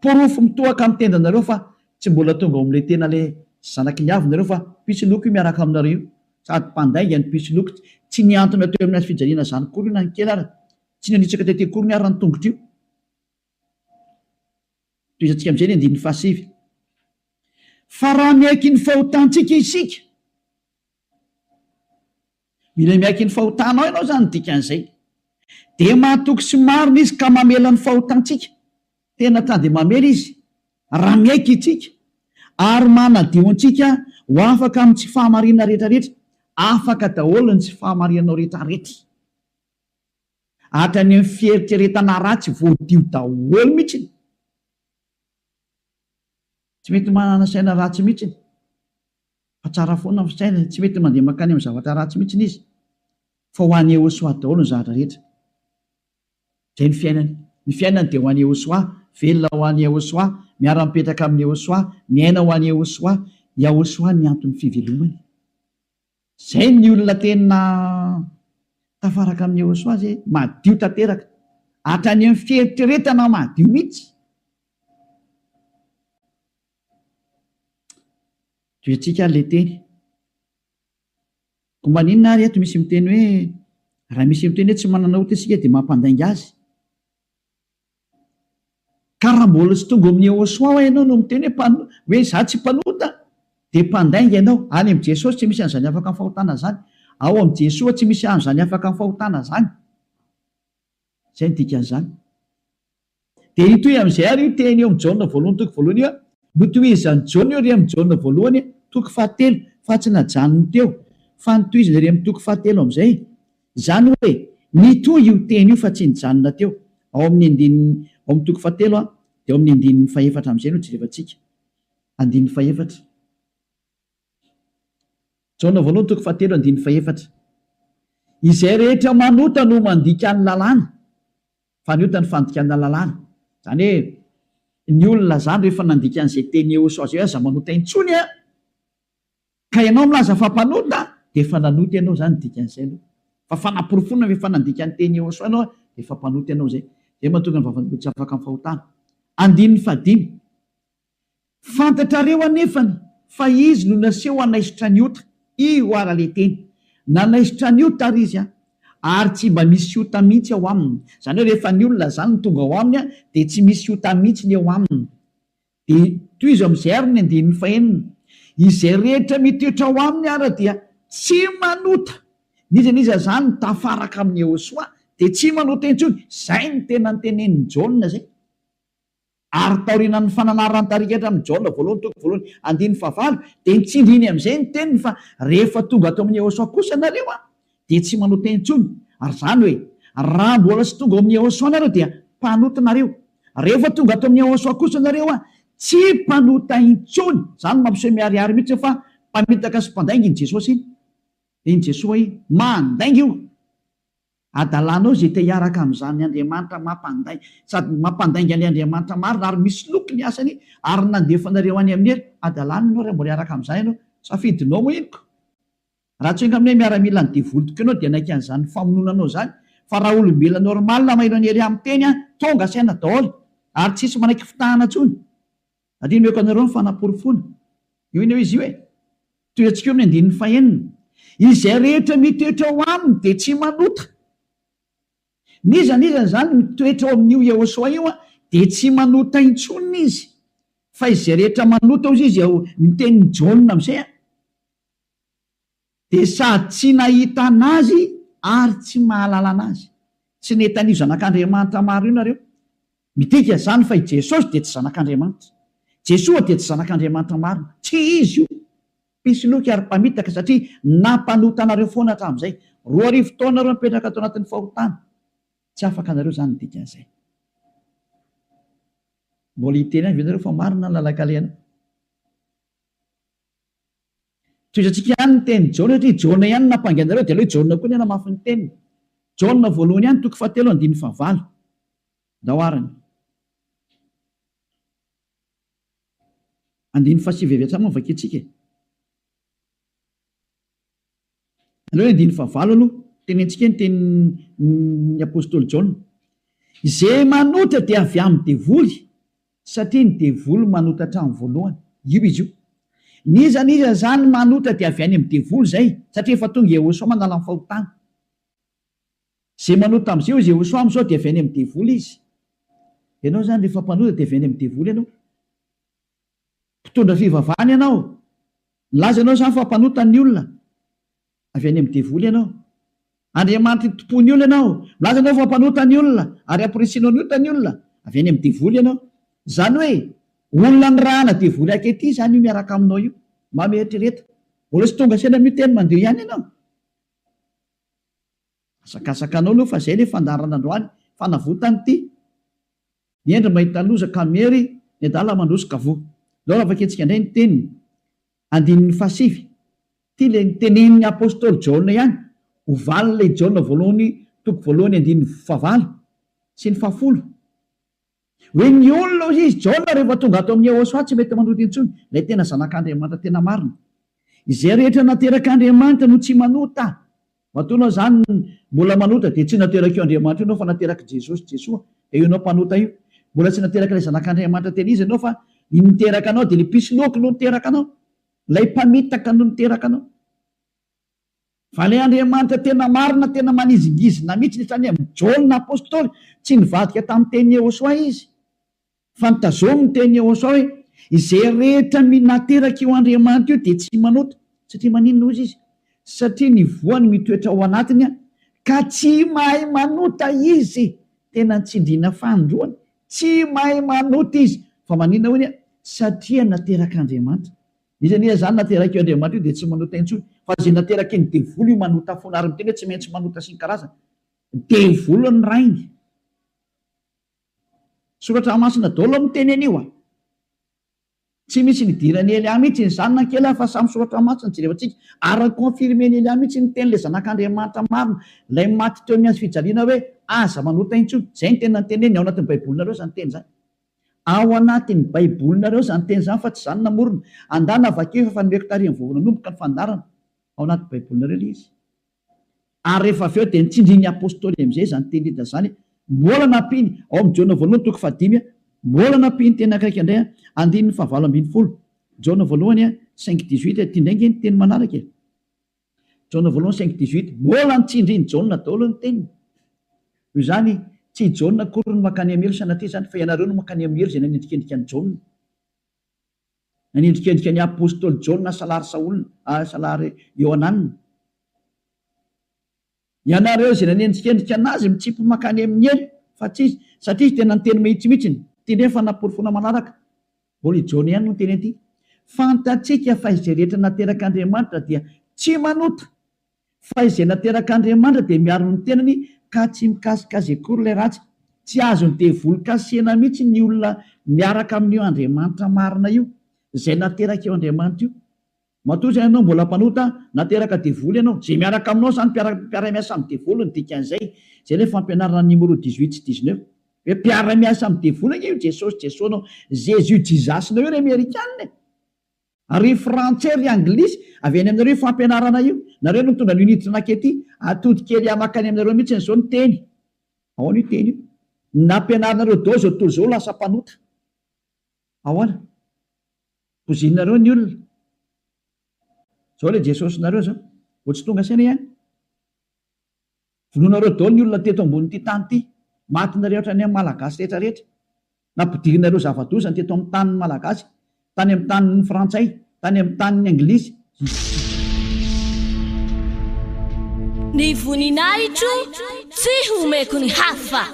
Porofo mitohaka amin'ny tendanareo fa tsy mbola tonga ao amin'ilay tena ilay zanaky ny avo nareo fa mpisoloky io miaraka aminareo io. Sady mpandainga ny mpisoloky, tsy nihantona teo amin'ny hazofijaliana izany akory io na ny kely ara, tsy nanitsaka tety akoriny ara ny tongotra io. Tohizantsika amin'izay ny andininy fahasivy. Fa raha miaiky ny fahotantsika isika, mila miaiky ny fahotanao ianao izany ny dikan'izay, dia mahatoky sy marina Izy ka mamela ny fahotantsika. Tena ta dia mamela Izy raha miaiky isika, ary manadio antsika ho afaka amin'ny tsy fahamarinana rehetrarehetra. Afaka daholo ny tsy fahamarinanao rehetrarehetra. Hatrany amin'ny fieritreretana ratsy voadio daholo mihitsiny. Tsy mety manana saina ratsy mihitsiny. Fa tsara foana ny fisainany, tsy mety mandeha mankany amin'ny zavatra ratsy mihitsiny izy. Fa ho an'i Yehosua daholo ny zavatra rehetra. Izay ny fiainany. Ny fiainany dia ho an'i Yehosua, velona ho an'i Yehosua, miara-mipetraka amin'i Yehosua, miaina ho an'i Yehosua. Yahosua ny anton'ny fivelomany. Zay ny olona tena tafaraka amin'i Yehosua zay, madio tanteraka, hatrany amin'ny fieritreretana madio mihitsy. Tohizantsika ary le teny. Koa maninona ary eto misy miteny hoe raha misy miteny hoe tsy manana ota isika dia mampandainga azy? Ka raha mbola tsy tonga ao amin'i Yehosua hoa ianao no miteny hoe mpano, hoe izaho tsy mpanota, dia mpandainga ianao. Any amin'i Jesosy tsy misy an'izany afaka amin'ny fahotana izany. Ao amin'i Jesoa tsy misy an'izany afaka amin'ny fahotana izany. Izay no dikan'izany. Dia hitohy amin'izay ary io teny eo amin'i Jaona voalohany toko voalohany io an. Notohizan'i Jaona io ery amin'i Jaona voalohany toko fahatelo, fa tsy najanony teo, fa notohizany ery amin'ny toko fahatelo amin'izay. Izany hoe, nitohy io teny io fa tsy nijanona teo. Ao amin'ny andininy, ao amin'ny toko fahatelo an, dia ao amin'ny andininy fahefatra amin'izay no jerevantsika. Andininy fahefatra. Jaona voalohany toko fahatelo andininy fahefatra. Izay rehetra manota no mandika ny lalàna, fa ny ota ny fandikana lalàna. Izany hoe, ny olona izany rehefa nandika an'izay teny Yehosua izay hoe aza manota intsony an, Ka ianao milaza fa mpanota dia efa nanota ianao izany dikan'izay aloha. Fa fanaporofoana fa efa nandika ny teny Yehosua ianao dia efa mpanota ianao izay. Izay mahatonga ny vavan'olona tsy afaka amin'ny fahotana. Andininy fahadimy. Fantatrareo anefany fa izy no naseho hanaisotra ny ota. Io ara le teny. Nanaisotra ny ota ary izy an. Ary tsy mba misy ota mihitsy ao aminy. Izany hoe rehefa ny olona izany no tonga ao aminy an dia tsy misy ota mihitsy ny eo aminy. Dia tohizo amin'izay ary ny andininy fahenina, Izay rehetra mitoetra ao aminy ara dia tsy manota. N'iza n'iza izany mitafaraka amin'i Yehosua dia tsy manota intsony. Izay no tena notenenin'i Jaona izay. Ary taorianan'ny fananaran'ny tarika hatramin'i Jaona voalohany toko voalohany andininy fahavalo dia nitsindriny amin'izay ny teniny fa rehefa tonga ato amin'i Yehosua kosa nareo an, dia tsy manota intsony. Ary izany hoe, raha mbola tsy tonga ao amin'i Yehosua nareo dia mpanota nareo. Rehefa tonga ato amin'i Yehosua kosa nareo an, tsy mpanota intsony. Izany no mampiseho miharihary mihitsy fa mpamitaka sy mpandainga iny Jesosy iny. Iny Jesoa iny. Mandainga io. Adalanao izay te hiaraka amin'izany Andriamanitra mampandainga, sady mampandainga an'ilay Andriamanitra marina ary misoloky ny asany ary nandefa anareo any amin'ny helo. Adalana ianao raha mbola hiaraka amin'izany ianao. Safidinao moa iny ko. Raha tsy enga aminay miaramila ny devoly tokoa ianao dia hanaiky an'izany famonoana anao izany fa raha olombelona normal maheno an'i Elia miteny an, tonga saina daholo ary tsisy manaiky fitahana intsony. Ary omeko anareo ny fanaporofoana. Io anie izy io e. Tohizatsika eo amin'ny andininy fahenina. Izay rehetra mitoetra ao aminy dia tsy manota. N'iza n'iza izany mitoetra ao amin'io Yehosua io dia tsy manota intsony izy. Fa izay rehetra manota hozy izy ao ny tenin'i Jaona amin'izay an, dia sady tsy nahita an'Azy ary tsy mahalala an'Azy. Tsy nahita an'io Zanak'Andriamanitra maro io nareo. Midika izany fa i Jesosy dia tsy Zanak'Andriamanitra. Jesoa dia tsy Zanak'Andriamanitra marina. Tsy Izy io. Mpisoloky ary mpamitaka satria nampanota anareo foana hatramin'izay. 2000 taona nareo nipetraka tao anatin'ny fahotana. Tsy afaka anareo izany ny dikan'izay. Mbola hiteny ihany ve nareo fa marina ny lalan-kalehanao? Tohizantsika ihany ny tenin'i Jaona satria Jaona ihany no nampangy anareo dia aleo i Jaona koa ny hanamafy ny teniny. Jaona voalohany ihany toko fahatelo andininy fahavalo. Ndao arany. Andininy fahasivy avy hatrany moa no vakintsika e. Aleo ny andininy fahavalo aloha, tenentsika ny tenin'ny apostoly Jaona. Izay manota dia avy amin'ny devoly, satria ny devoly manota hatramin'ny voalohany. Io izy io. N'iza n'iza izany manota dia avy any amin'ny devoly izay, satria efa tonga Yehosua manala ny fahotana. Izay manota amin'izay hoy Yehosua amin'izao dia avy any amin'ny devoly izy. Ianao izany rehefa mpanota dia avy any amin'ny devoly ianao. Mpitondra fivavahana ianao. Milaza ianao izany fa mpanota ny olona. Avy any amin'ny devoly ianao. Andriamanitry ny tompon'ny olona ianao. Milaza ianao fa mpanota ny olona ary amporisihinao ny ota ny olona. Avy any amin'ny devoly ianao. Izany hoe olona nirahana devoly akety izany io miaraka aminao io. Mba mieritrereta. Mbola tsy tonga saina amin'io teny mandeha ihany ianao. Asakasaka anao aloha fa zay le fandaharana androany, fanavotana ity. Ny hendry mahita loza ka miery, ny adala mandroso ka voa. Ndao raha vakintsika indray ny teniny, andininy fahasivy. Ity le nitenenin'ny apostoly Jaona ihany, ho valin'ilay Jaona voalohany toko voalohany andininy fahavalo sy ny fahafolo. Hoe ny olona hoy izy, Jaona rehefa tonga ato amin'i Yehosua tsy mety manota intsony, ilay tena zanak'Andriamanitra tena marina. Izay rehetra naterak'Andriamanitra no tsy manota. Matoa ianao izany mbola manota dia tsy naterak'io Andriamanitra io ianao fa naterak'i Jesosy, Jesoa, dia io ianao mpanota io. Mbola tsy naterak'ilay zanak'Andriamanitra tena izy ianao fa ny niteraka anao dia ilay mpisoloky no niteraka anao, ilay mpamitaka no niteraka anao. Fa ilay Andriamanitra tena marina, tena manizingizina mihitsy ny hatrany amin'i Jaona Apostoly, tsy nivadika tamin'ny tenin'i Yehosua izy, fa notazominy ny tenin'i Yehosua hoe, Izay rehetra nateraka io Andriamanitra io dia tsy manota. Satria maninona hozy izy? Satria ny voany mitoetra ao anatiny ka tsy mahay manota izy. Tena nitsindriana fanindroany, tsy mahay manota izy. Fa maninona hoy ny? Satria naterak'Andriamanitra. Iza anie izany naterak'io Andriamanitra io dia tsy manota intsony fa izay nateraky ny devoly io manota foana ary miteny hoe tsy maintsy manota sy ny karazany. Devoly ny rainy. Soratra masina daholo miteny an'io a. Tsy misy nidiran'i Elia mihitsy izany na kely fa samy soratra masina jerevantsika ary ni-confirmer-n'i Elia mihitsy ny tenin'ilay zanak'Andriamanitra marina ilay maty teo amin'ny hazo fijaliana hoe aza manota intsony. Izay no tena noteneniny ao anatin'ny baibolinareo izany teny izany. Ao anatin'ny baibolinareo izany teny izany fa tsy izaho no namorona. Andana vakio efa nomeko tarihin'ny vao nanomboka ny fandaharana. Ao anaty baibolinareo ilay izy. Ary rehefa avy eo dia nitsindrin'ny apostoly amin'izay izany teny rehetra izany. Mbola nampiany, ao amin'ny Jaona voalohany toko fahadimy, mbola nampiany teny akaiky indray, andininy fahavalo ambin'ny folo. Jaona voalohany cinq dix-huit, ity indray ange ny teny manaraka e. Jaona voalohany cinq dix-huit, mbola nitsindrin'i Jaona daholo ny teniny. Noho izany, tsy i Jaona akory no mankany amin'ny helo sanatria izany, fa ianareo no mankany amin'ny helo izay nanendrikendrika an'i Jaona. Nanendrikendrika ny apostoly Jaona salary Saola, salary Iohanana. Ianareo izay nanendrikendrika an'azy mitsipy mankany amin'ny helo, fa tsy izy, satria izy tena niteny mahitsy mihitsiny. Ity indray ny fanaporofoana manaraka. Mbola i Jaona ihany no niteny an'ity. Fantatsika fa izay rehetra naterak'Andriamanitra dia tsy manota, fa izay naterak'Andriamanitra dia miaro ny tenany ka tsy mikasika azy akory ilay ratsy. Tsy azon'ny devoly kasihina mihitsy ny olona miaraka amin'io Andriamanitra marina io, izay naterak'io Andriamanitra io. Matoa izay ianao mbola mpanota, nateraka devoly ianao. Izay miaraka aminao izany mpiara mpiara-miasa amin'ny devoly ny dikan'izay. Izay ilay fampianarana numéro dix-huit sy dix-neuf. Hoe mpiara-miasa amin'ny devoly ange io Jesosy Jesoa-nao, Jésus Jesus-nao io ry Amerikana e! Ary ry Frantsay ry Anglisy, avy any aminareo io fampianarana io. Nareo no nitondra an'io niditra nankety. Atody kely mankany aminareo mihitsy izao ny teny. Ahoana io teny io? Nampianarinareo daholo izao tontolo izao lasa mpanota. Ahoana? Pozinareo ny olona. Zao ilay Jesosinareo zao. Vao tsy tonga saina ihany. Vonoinareo daholo ny olona teto ambonin'ity tany ity. Matinareo hatrany amin'ny Malagasy rehetra rehetra. Nampidirinareo zava-doza ny teto amin'ny tanin'ny Malagasy, tany amin'ny tanin'ny Frantsay, tany amin'ny tanin'ny Anglisy, isika. Ny voninahitro tsy homeko ny hafa.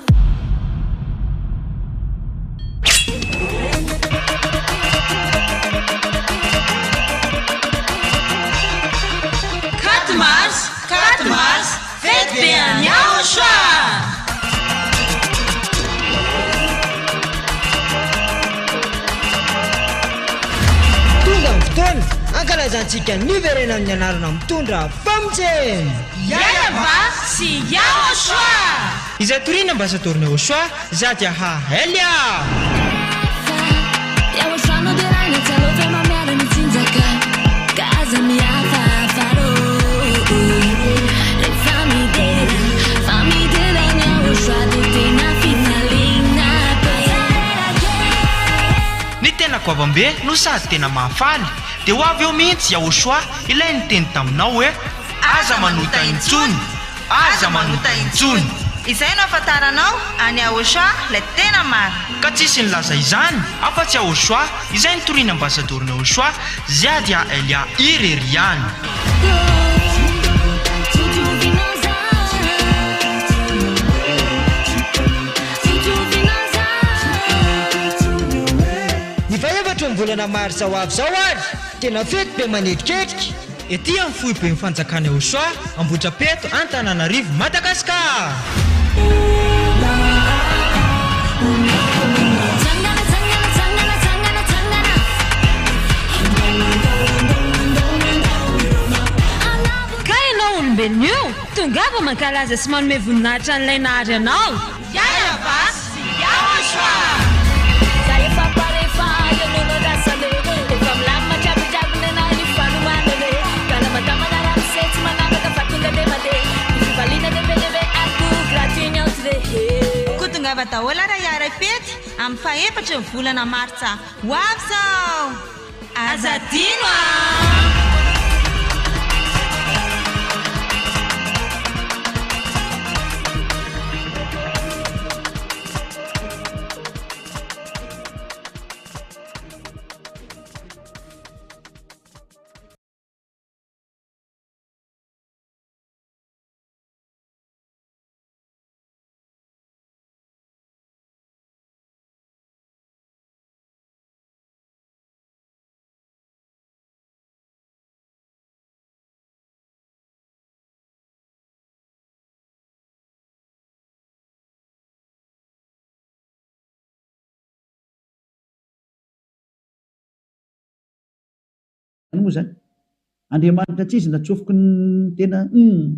Quatre mars, quatre mars, fety be any Aotra! Tonga ny fotoana hankalazantsika ny niverenan'ny anarana mitondra famonjena! Yayava sy Yahoshua! Izay toriana Ambasadaoron'i Yahoshua, Zadiaha Elia! Ny tena goavambe no sady tena mahafaly dia ho avy eo mihitsy Yahoshua ilay niteny taminao hoe aza manota intsony, aza manota intsony. Izay no ahafantaranao an'i Yahoshua ilay tena marina. Ka tsisy nilaza izany afa-tsy Yahoshua izay nitorian'ny ambasadaoron'i Yahoshua Ziadia Elia irery ihany. Ny fahefatry ny volana marsa ho avy izao ary, tena fety be manetriketrika. Ety amin'ny foiben'ny fanjakana Eosoa, Ambohitrapeto, Antananarivo, Madagasikara. Ka ianao olombelona io, tongava mankalaza sy manome voninahitra an'ilay nahary anao. Yayava sy Yahoshua! Za efa pare fa eo no nandrasana e Efa milamina jiaby jiaby nenah ny fanomanana e Kalamadamana ramose tsy manavaka fa tonga de mandeha Ny fifaliana de be de be ary koa gratuit ny entrée he. Koa tongava daholo ary hiara hifety amin'ny fahefatry ny volana martsa ho avy izao! Aza adino an! Zany moa zany. Andriamanitra tsy izy natsofoky ny tena humm.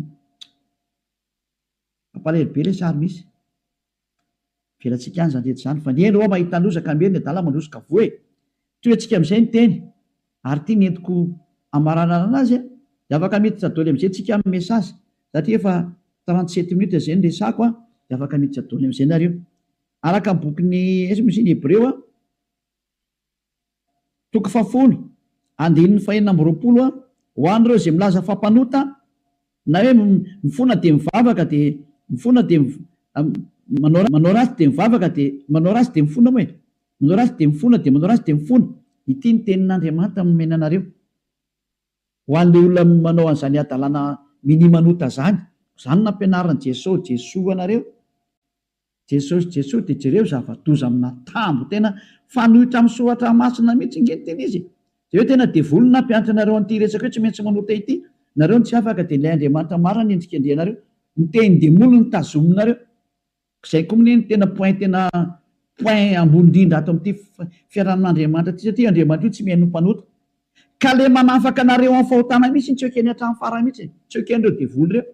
Mampalahelo be le sary misy. Avelantsika any zany rehetra zany fa ny hendry hoa mahita loza ka miery ny adala mandroso ka voa e! Tohiantsika amizay ny teny ary ity ny entiko hamaranana anazy a! De afaka miditra doly amizay tsika amin'ny message satria efa 37 minutes zay ny resako a! De afaka miditra doly amizay nareo. Araka ny bokin'ny aiza moa izy iny Hebreo a! Toko fahafolo, andininy fahenina amby 20 a, Ho an'ireo izay milaza fa mpanota, na hoe mifona dia mivavaka dia mifona dia manao manao ratsy dia mivavaka dia manao ratsy dia mifona moa e, manao ratsy dia mifona dia manao ratsy dia mifona. Ity ny tenin'Andriamanitra nomena anareo. Ho an'ilay olona manao an'izany hadalana minia manota izany, izany no nampianarin'i Jesoa, Jesoa anareo. Jesosy Jesoa dia jereo zava-doza amina tambo tena fanohitra amin'ny soratra masina mihitsy nge ny tena izy e! Jereo tena devoly no nampianatra anareo an'ity resaka hoe tsy maintsy manota ity, nareo no tsy afaka dia ilay Andriamanitra marina no endrikendrehanareo, ny tenin-demoly no tazominareo, izay koa mne no tena point tena point ambony indrindra ato amin'ity fiarahamin'Andriamanitra ity satria Andriamanitra io tsy mihaino ny mpanota ka le manafaka anareo amin'ny fahotana mihitsy tsy ekeny hatramin'ny farany mihitsy e, tsy eken'ireo devoly ireo.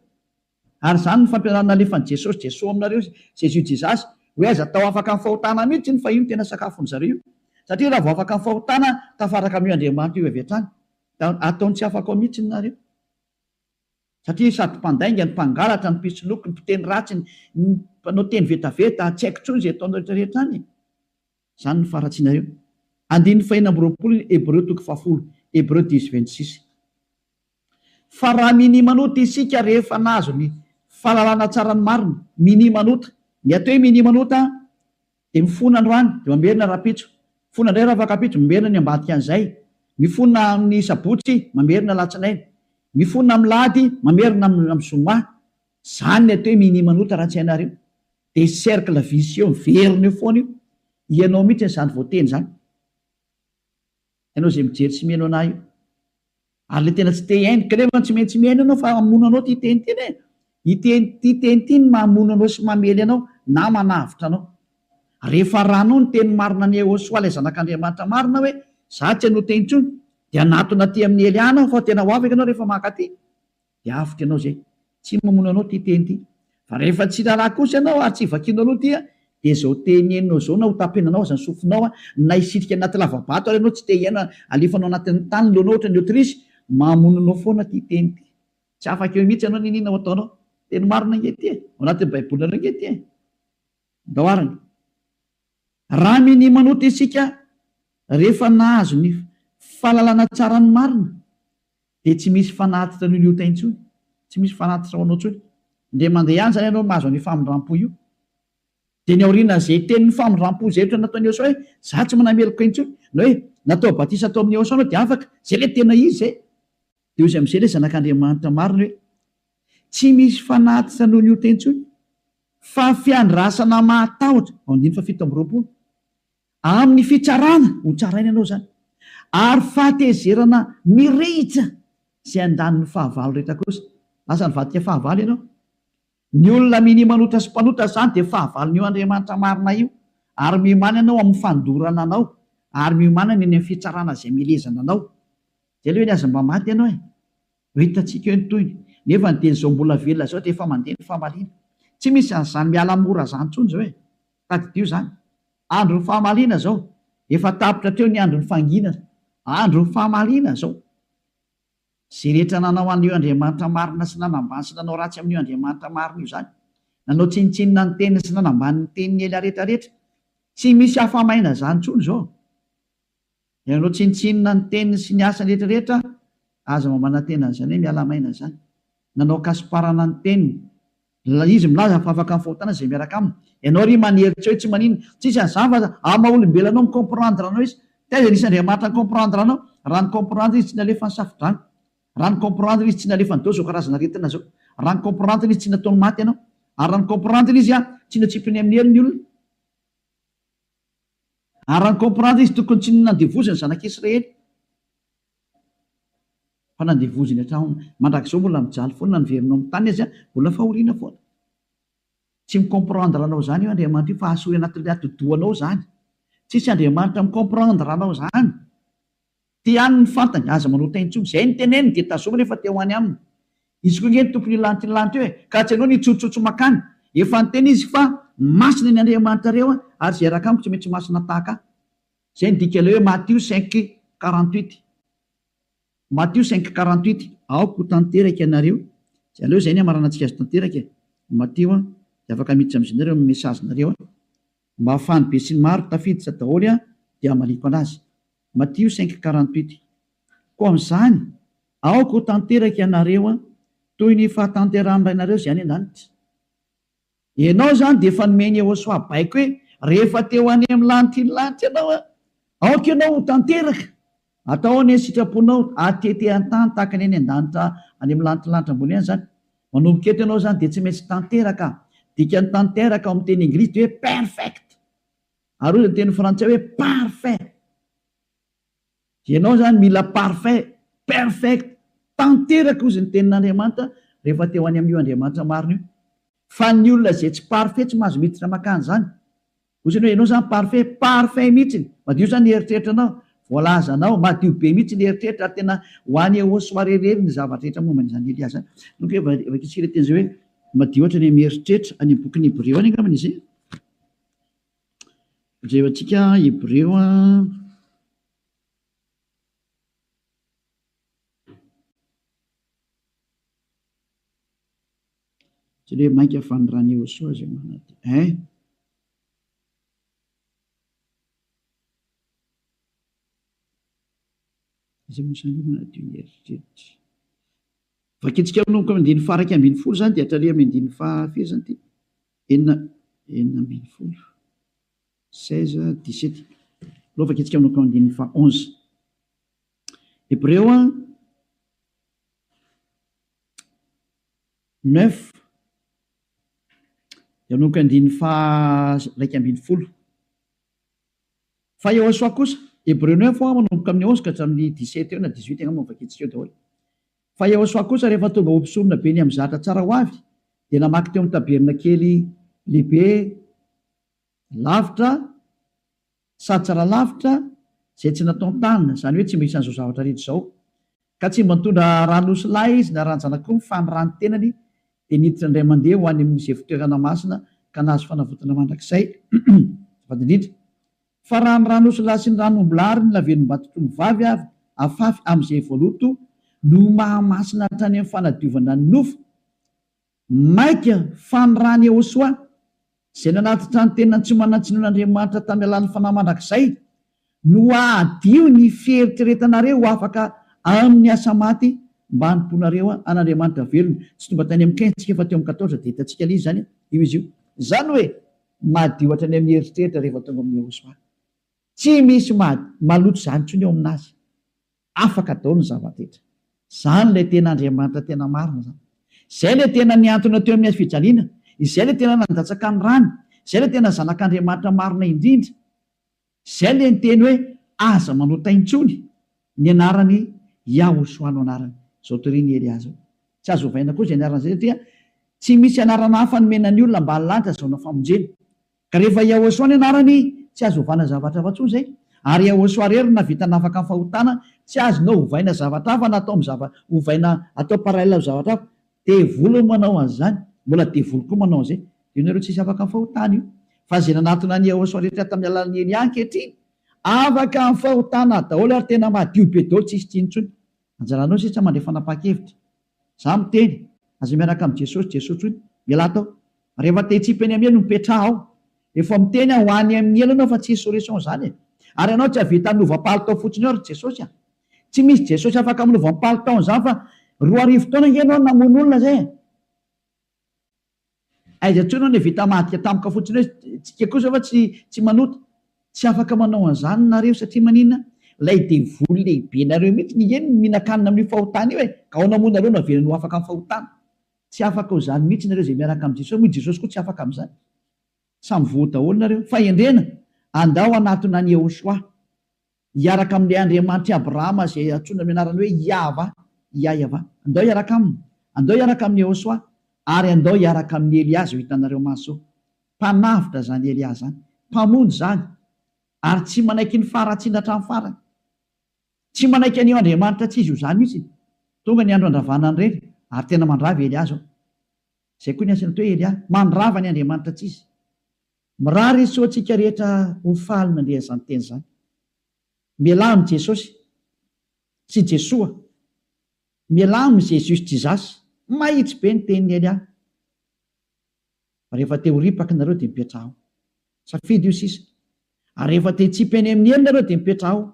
Ary izany no fampianarana alefan'i Jesosy, Jesoa aminareo, Jesus Jesus, hoe aza atao afaka amin'ny fahotana mihitsy iny fa io no tena sakafon'ny zareo io. Satria raha vao afaka amin'ny fahotana, tafaraka amin'io Andriamanitra io avy hatrany. Ataony tsy afaka ao mihitsy nareo. Satria sady mpandainga, ny mpangalatra, ny mpisoloky, ny mpiteny ratsy, ny mpanao teny vetaveta, tsy haiko intsony izay ataonareo rehetra rehetra any e. Izany no faharatsianareo. Andininy fahenina amby 20 Hebreo toko fahafolo, Hebreu dix 26. Fa raha minia manota isika rehefa nahazo ny fahalalana tsara ny marina, minia manota. Ny atao hoe minia manota Dia mifona androany, dia mamerina rahampitso. Mifona indray rahafakampitso, mimerina ny ambadika an'izay. Mifona amin'ny sabotsy, mamerina alatsinainy. Mifona amin'ny lahady, mamerina amin'ny zoma. Izany ny atao hoe minia manota raha tsy hainareo. Dia cercle vicieux miverina eo foana io. Ianao mihitsy izany voateny izany. Ianao izay mijery sy mihaino anah io. Ary le tena tsy te hihaino, kanefa tsy maintsy mihaino ianao fa hamono anao ity teny ity anie. Ity ity teny ity no mamono anao sy mamely anao na manavotra anao. Rehefa arahanao ny teny marina an'i Yehosua ilay zanak'Andriamanitra marina hoe za tsy hanota intsony dia hanatona aty amin'i Eliana aho fa tena ho afaka ianao rehefa mankaty. Dia avotra ianao izay. Tsy mamono anao ity teny ity. Fa rehefa tsy raharaha kosa ianao ary tsy vakianao aloha ity dia izao teny henonao izao na ho tapenanao aza ny sofinao na hisitrika anaty lava-bato ary ianao tsy te hihaino alefanao anatin'ny tany ny lohanao ohatran'ny autruche, mamono anao foana ity teny ity. Tsy afaka eo mihitsy ianao n'inon'inona ho ataonao. Teny marina ange ity e. Ao anatin'ny baibolinareo ange ity e. Ndao arany. Raha minia manota isika rehefa nahazo ny fahalalana tsara ny marina dia tsy misy fanatitra noho ny ota intsony, tsy misy fanatitra ho anao intsony. Indray mandeha ihany izany ianao mahazo an'io famindrampo io. Dia ny aorianan'izay tenin'ny famindrampo izay ohatra nataon'i Yehosua hoe, za tsy manameloka intsony, na hoe natao batisa tao amin'i Yehosua anao dia afaka, izay ilay tena izy izay. Dia hoy izy amin'izay ilay zanak'Andriamanitra marina hoe, tsy misy fanatitra noho ny ota intsony, fa fiandrasana mahatahotra, ao andininy faha 27. Amin'ny fitsarana, ho tsaraina ianao izany, ary fahatezerana mirehitra izay handany ny fahavalo rehetra kosa. Lasa nivadika fahavalo ianao. Ny olona minia manota sy mpanota izany dia fahavalon'io Andriamanitra marina io, ary miomàna ianao amin'ny fandorana anao, ary miomàna ny any amin'ny fitsarana izay mielezana anao. Izay aloha eny aza mba maty ianao e! Ho hitantsika eo ny tohiny. Nefa ny dia izao mbola velona izao dia efa mandeha ny famaliana. Tsy misy an'izany miala mora izany intsony izao e! Tadidio izany. Andron'ny famaliana izao. Efa tapitra hatreo ny andron'ny fanginana. Andron'ny famaliana izao. Izay rehetra nanao an'io Andriamanitra marina sy nanambany sy nanao ratsy amin'io Andriamanitra marina io izany. Nanao tsinontsinona ny teniny sy nanambany ny tenin'i Elia rehetra rehetra. Tsy misy afa-maina izany intsony izao. Ianao tsinontsinona ny teniny sy ny asany rehetra rehetra aza mba manantena an'izany hoe miala maina izany. Nanao kasiparana ny teniny. Izy milaza fa afaka amin'ny fahotana izay miaraka aminy. Ianao ry manery tsy hoe tsy maninona. Tsisy an'izany fa amin'ny maha olombelona anao mi-comprendre anao izy. Taiza nisy Andriamanitra ni-comprendre anao? Raha ni-comprendre izy tsy nalefa ny safodrano. Raha ni-comprendre izy tsy nalefa ny dao izao karazana aretina izao. Raha ni-comprendre izy tsy nataony maty ianao. Ary raha ni-comprendre izy tsy natsipiny amin'ny helo ny olona. Ary raha ni-comprendre izy tokony tsy nandevoziny ny zanak'Israely fa nandevoziny hatramin'ny mandrakizao mbola mijaly foana na niverina ao amin'ny tany aza mbola fahoriana foana. Tsy mi-comprendre anao izany io Andriamanitra io fa asory anatin'ilay atidohanao izany. Tsisy Andriamanitra mi-comprendre anao izany. Ty ihany ny fantany, aza manota intsony. Zay ny teneniny dia tazomy rehefa te ho any aminy. Izy koa nge ny tompon'io lanitra io lanitra io e! Ka tsy ianao no hitsotsotsotso makany. Efa niteny izy fa masina ny Andriamanitrareo ary izay hiaraka amiko tsy maintsy masina tahaka ahy. Zay ny dikan'ilay hoe Matio 5, 48. Matio 5, 48. Aoka ho tanteraka ianareo. Aleo izay ny hamaranantsika azy tanteraka e! Matio an, dia afaka miditra amin'izay nareo amin'ny message-nareo an. Mba ahafahan'ny besinimaro tafiditra daholo an, dia hamaliako anazy. Matio 5, 48. Koa amin'izany, aoka ho tanteraka ianareo toy ny fahatanterahan'ny Rainareo izay any an-danitra. Ianao izany dia efa nomen'i Yehosua baiko hoe, rehefa te ho any amin'ny lanitry ny lanitra ianao, aoka ianao ho tanteraka. Atao anie ny sitraponao atete an-tany tahaka ny any an-danitra any amin'ny lanitry ny lanitra ambony any izany. Manomboka eto ianao izany dia tsy maintsy tanteraka. Dikan'ny tanteraka ao amin'ny teny anglisy dia hoe perfect. Ary hoy ny teny frantsay hoe parfait. Ianao izany mila parfait, perfect, tanteraka hozy ny tenin'Andriamanitra rehefa te ho any amin'io Andriamanitra marina io. Fa ny olona izay tsy parfait tsy mahazo miditra makany izany. Hozy ny hoe ianao izany parfait, parfait mihitsiny. Madio izany ny eritreritranao, voalazanao, madio be mihitsy ny eritreritra ary tena ho any eo soirée irery ny zavatra rehetra momba an'izany Elia izany. Donc vakintsika ilay teny izay hoe madio ohatra ny amin'ny eritreritra, any amin'ny bokin'ny Hebreo any angambany izy. Jerentsika Hebreo a. Tsy hoe mainka fa ny ran'i Yehosua izay manadio. Hein? Iza moa izany manadio ny eritreritra? Vakintsika manomboka amin'ny andininy faha-11 izany dia hatrany amin'ny andininy faha-firy izany ity? 16. 16, 17. Aleo vakintsika manomboka amin'ny andininy faha 11. Hebreo 9, dia manomboka andininy faha 11. Fa Yehosua kosa, Hebreo 9 manomboka amin'ny 11 ka hatramin'ny 17 eo na 18 angamba no vakintsika eo daholo. Fa Yehosua kosa rehefa tonga ho mpisorona be ny amin'ny zatra tsara ho avy, dia namaky teo amin'ny tabernakely lehibe lavitra sady tsara lavitra izay tsy nataon-tanana, izany hoe tsy mba isan'izao zavatra rehetra izao. Ka tsy mba nitondra ran'osy lahy izy na ran-janak'omby fa ny ran'ny tenany dia niditra indray mandeha ho any amin'izay fitoerana masina ka nahazo fanavotana mandrakizay. Azafady indrindra. Fa raha ny ran'osy lahy sy ny ran'omby lahy ary ny lavenom-batotr'omby vavy avy afafy amin'izay voaloto no mahamasina hatrany amin'ny fanadiovana ny nofo, Mainka fa ny ran'i Yehosua, izay nanatitra ny tenany tsy manan-tsinoan'Andriamanitra tamin'ny alalan'ny Fanahy mandrakizay, no hahadio ny fieritreretanareo ho afaka amin'ny asa maty mba hanompoanareo an'Andriamanitra velona. Tsy tonga tany amin'ny 15 isika fa teo amin'ny 14 dia hitantsika ilay izy izany, io izy io. Izany hoe madio hatrany amin'ny eritreritra rehefa tonga amin'i Yehosua. Tsy misy maloto izany intsony eo aminazy. Afaka daholo ny zava-drehetra. Izany ilay tena Andriamanitra tena marina izany. Izay ilay tena nihantona teo amin'ny hazo fijaliana. Izay ilay tena nandatsaka ny rany. Izay ilay tena Zanak'Andriamanitra marina indrindra. Izay ilay niteny hoe aza manota intsony. Ny anarany Yahoshuah no anarany. Izao torian'i Elia izao. Tsy azo ovaina koa izay anarana izay satria tsy misy anarana hafa nomena ny olona ambany lanitra azahoana famonjena. Ka rehefa Yahoshuah ny anarany, tsy azo ovana zavatra hafa intsony izay. Ary Yahoshuah irery no nahavita nafaka ny fahotana, tsy azonao ovaina zavatra hafa na atao amin'ny zava, ovaina atao parallèle amin'ny zavatra hafa. Devoly no manao an'izany, mbola devoly koa manao an'izay. Io nareo tsisy afaka amin'ny fahotana io. Fa izay nanatona an'i Yahoshuah rehetra tamin'ny alalan'i Elia ankehitriny, afaka amin'ny fahotana daholo ary tena madio be daholo tsisy tsiny intsony. Anjaranao sisa mandray fanapahan-kevitra. Za miteny, aza miaraka amin'i Jesosy, Jesoa tsony, mialà tao. Rehefa te hitsipy eny amin'ny helo mipetraha ao. Efa miteny aho ho any amin'ny helo ianao fa tsisy solution zany e. Ary ianao tsy hahavita hanova palitao fotsiny eo ry Jesosy a. Tsy misy Jesosy afaka manova ny palitaony zany fa 2000 taona ange ianao namono olona zay e. Aiza intsony aho vita hamadika tampoka fotsiny hoe tsika kosa fa tsy tsy manota. Tsy afaka manao an'izany nareo satria maninona? Ilay devoly lehibe nareo mihitsy nge no mihinan-kanina amin'io fahotana io e! Ka ahoana moa nareo no avelany ho afaka amin'ny fahotana? Tsy afaka ho izany mihitsy nareo izay miaraka amin'i Jesosy, moa i Jesosy koa tsy afaka amin'izany. Samy voa daholo nareo. Fahendrena, andao hanatona an'i Yehoshuah. Hiaraka amin'ilay Andriamanitr'i Abrahama izay antsoina amin'ny anarany hoe Iahvah, Iahyavah. Andao hiaraka aminy. Andao hiaraka amin'i Yehosua. Ary andao hiaraka amin'i Elia izao hitanareo maso izao. Mpanavotra izany Elia izany. Mpamonjy izany. Ary tsy manaiky ny faharatsiana hatramin'ny farany. Tsy manaiky an'io Andriamanitra tsy izy io izany mihitsy. Tonga ny andro handravana an'ireny. Ary tena mandrava i Elia izao. Izay koa ny asany atao hoe Elia. Mandrava ny Andriamanitra tsy izy. Mirary soa antsika rehetra ho faly nandre an'izany teny izany. Mialà amin'i Jesosy sy Jesoa. Mialà amin'i Jesus Jesus. Mahitsy be ny tenin'i Elia. Fa rehefa te ho ripaka nareo dia mipetraha ao. Safidy io sisa. Ary rehefa te hitsipy any amin'ny helo nareo dia mipetraha ao.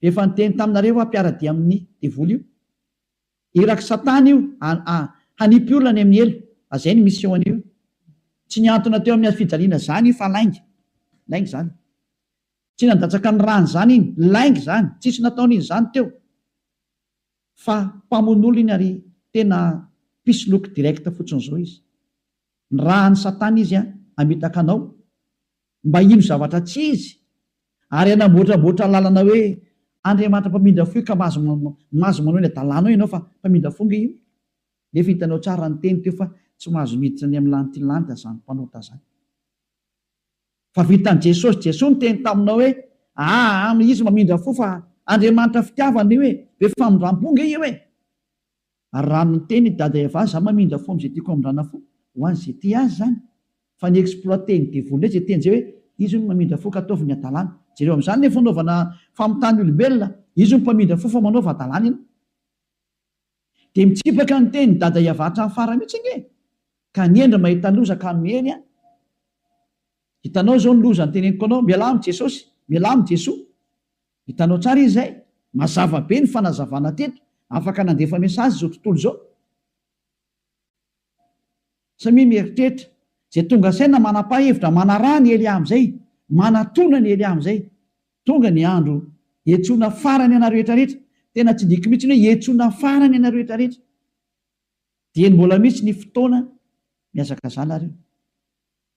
Efa niteny taminareo aho mpiara-dia amin'ny devoly io. Irak'i satana io hanipy olona any amin'ny helo. A zay ny mission an'io. Tsy nihantona teo amin'ny hazofijaliana zany io fa lainga. Lainga zany. Tsy nandatsaka ny rany zany iny. Lainga zany. Tsisy nataony iny zany teo. Fa mpamono olona iny ary tena mpisoloky direct fotsiny zao izy. Nirahan'i satana izy hamitaka anao mba hino zavatra tsy izy ary hanamboatramboatra lalana hoe Andriamanitra mpamindra fo io ka mahazo mahazo manao ny adalanao ianao fa mpamindra fo nge io nefa hitanao tsara ny teny teo fa tsy mahazo miditra any amin'ny lanity lanitra zany mpanota zany fa vitan'i Jesosy Jesoa niteny taminao hoe aa izy mamindra fo fa Andriamanitra fitiavana io e be famindrampo nge io e Ary raha miteny i Dada Eva za mamindra fo amzay tiako hamindrana fo, ho an'izay tia azy zany, fa ny exploiter ny devoly ndray zay teny zay hoe izy hono mamindra fo ka ataovy ny hadalana, jereo amzany le fanaovana famitahana olombelona, izy hono mpamindra fo fa manaova hadalana ianao. Dia mitsipaka ny tenin'i Dada Eva hatramin'ny farany mihitsy ange e! Ka ny hendry mahita loza ka miheny an! Hitanao izao ny loza noteneniko anao, mialà amin'i Jesosy, mialà amin'i Jesoa. Hitanao tsara izy izay? Mazava be ny fanazavana teto, afaka nandefa message izao tontolo izao. Samia mieritreritra. Izay tonga saina manapahevitra manaraha ny Elia amin'izay. Manatona an'i Elia amin'izay. Tonga ny andro hiantsoana farany anareo rehetra rehetra. Tena tsindriako mihitsy ny hoe hiantsoana farany anareo rehetra rehetra. Dieny mbola misy ny fotoana, mihazakazaha nareo.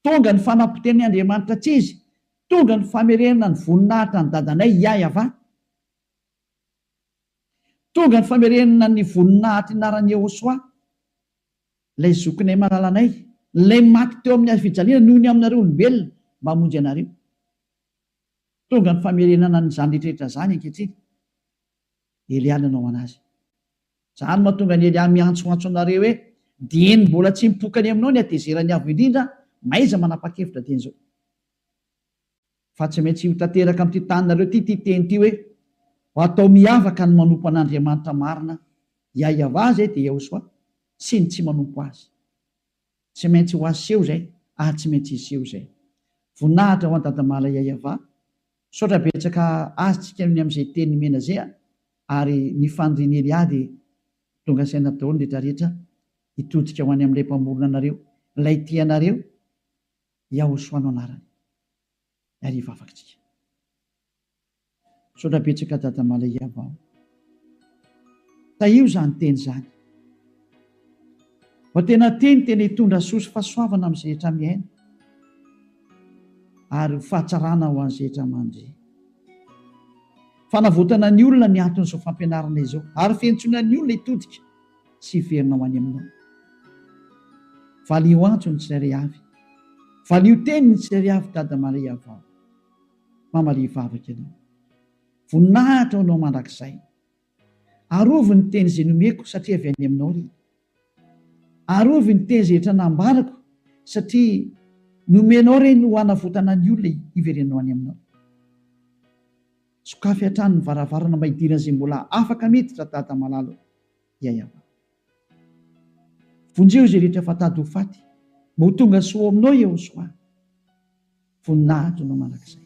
Tonga ny fanapotehan'ny Andriamanitra tsy izy, tonga ny famerenana ny voninahitra ny dadanay Yahyav. Tonga ny famerenana ny voninahitry ny anaran'i Yehosua, ilay zokinay malalanay, ilay maty teo amin'ny hazo fijaliana noho ny aminareo olombelona mba hamonjy anareo. Tonga ny famerenana an'izany rehetrarehetra izany ankehitriny. Elia nanao anazy. Izany no mahatonga an'i Elia miantsoantso anareo hoe, Dieny mbola tsy mipoka any aminao ny hatezeran'ny Avo Indrindra, mahaiza manapa-kevitra dieny izao. Fa tsy maintsy ho tanteraka amin'ity taninareo ity ity teny ity hoe, Ho atao miavaka ny manompo an'Andriamanitra marina, Yahyav izay dia Yahoshuah, sy ny tsy manompo Azy. Tsy maintsy ho aseho izay ary tsy maintsy hiseho izay. Voninahitra ho an'i Dadamala Yahyav. Misaotra betsaka azy tsika ny amin'izay teny nomena zay a! Ary ny fanirian'i Elia dia tonga saina daholo ny rehetra rehetra hitodika ho any amin'ilay Mpamorona anareo, ilay tia anareo, Yahoshua no anarany. Ary hivavaka tsika. Misaotra betsaka Dada Malaiava o. Tahio izany teny izany. Mba tena teny tena hitondra soa sy fahasoavana amin'izay rehetra miaina ary ho fahatsarana ho an'izay rehetra mandre. Fanavotana ny olona ny anton'izao fampianarana izao ary fiantsoana ny olona hitodika sy hiverina ho any aminao. Valio antso ny tsirairay avy. Valio teny ny tsirairay avy Dada Maria vao. Mamalia vavaka ianao. Voninahitra ho anao mandrakizay. Arovy ny teny izay nomeko satria avy any aminao ry. Arovy ny teny izay rehetra nambarako satria nomenao ireny ho hanavotana ny olona hiverenanao any aminao. Sokafy hatrany ny varavarana mba hidiran'izay mbola afaka miditra Dada malala o. Yayava. Vonjeo izay rehetra fa tady ho faty mba ho tonga soa ao aminao Yehosoa. Voninahitra anao mandrakizay.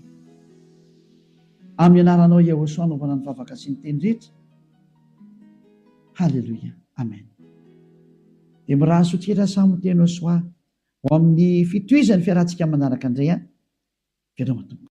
Amin'ny anaranao Yehosoa anaovana ny vavaka sy ny teny rehetra. Haleloia. Amen. Dia mirary soa tsika samy ho teny Yosoa ho amin'ny fitohizan'ny fiarahantsika manaraka indray an. Veloma tompoko.